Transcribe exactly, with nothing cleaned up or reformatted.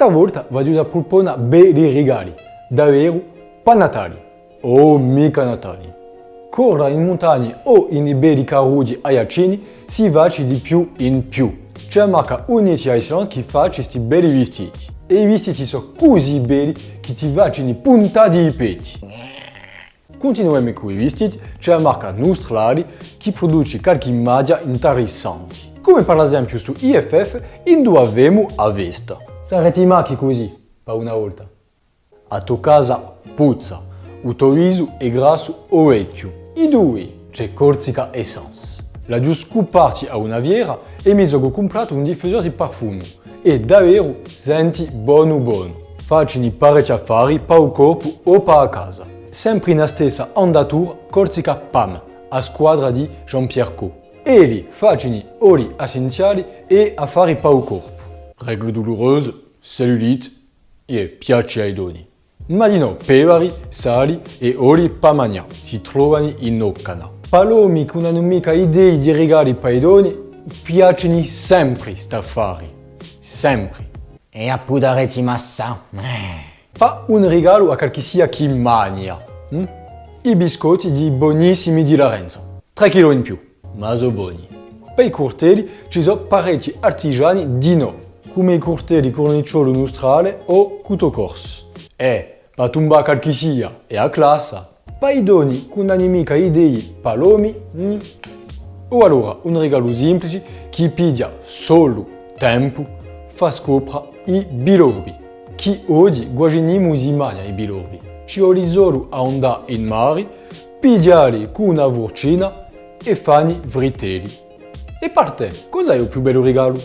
Sta volta v'aghju da prupona belli rigali, daveru, pà Natali, o micca Natali. Corra in muntagna o in i belli carrughji aiaccini si faci di più in più. Ci hè a marca Unici Iceland chì faci sti belli vistiti. È i vistiti sò cusì belli chì ti facini puntà di i petti. Cuntinuemu cù i vistiti, ci hè a marca Nustrali chì pruduci calchì maghja intarissanti. Cum'è par l'esempiu stu I F F induve avemu a vesta. Sareti machi cusì, pà una volta. A to casa puzza, u to visu hè grassu o vechju. Induve ci hè Corsica Essence. L'aghju scuparti à una fiera è mi socu cumpratu un diffusore di parfumu. È daveru senti bonu bonu. Facini parechji affari pà u corpu o pà a casa. Sempri in a stessa andatura, Corsica Pam, a squadra di Jean-Pierre Co. Elli facini oli essenziali è affari pà u corpu. Règles douloureuses, cellulite, è piaci à i donni. Ma dinò, pevari, sali è oli pà magnà, si trovani in Occana. Palomi chì ùn anu micca idei di rigali pà i donni, piacini sempri st'affari. Sempri. È a pudareti massà? Eh. Fà un rigalu à calchissia chì magna. Hm? I biscotti di i bonissimi di Larenza. Trè chilò in più. Ma sò boni. Pè i curtelli ci sò parechji artigiani dinò, cum'è i curtelli Curnicciolu Nustrale o Couteau Corse. Eh, pà tumbà calchissia hè a classa. Pà i donni chì ùn ani micca idei palomi, hm? O allora un rigalu simplici chì piglia solu tempu, fà scopra i bilorbi. Chì oghji guasi nimu si magna i bilorbi. Ci voli solu à andà in mari, piglialli cù una furcina è fanni fritelli. È par tè, cosa hè u più bellu rigalu?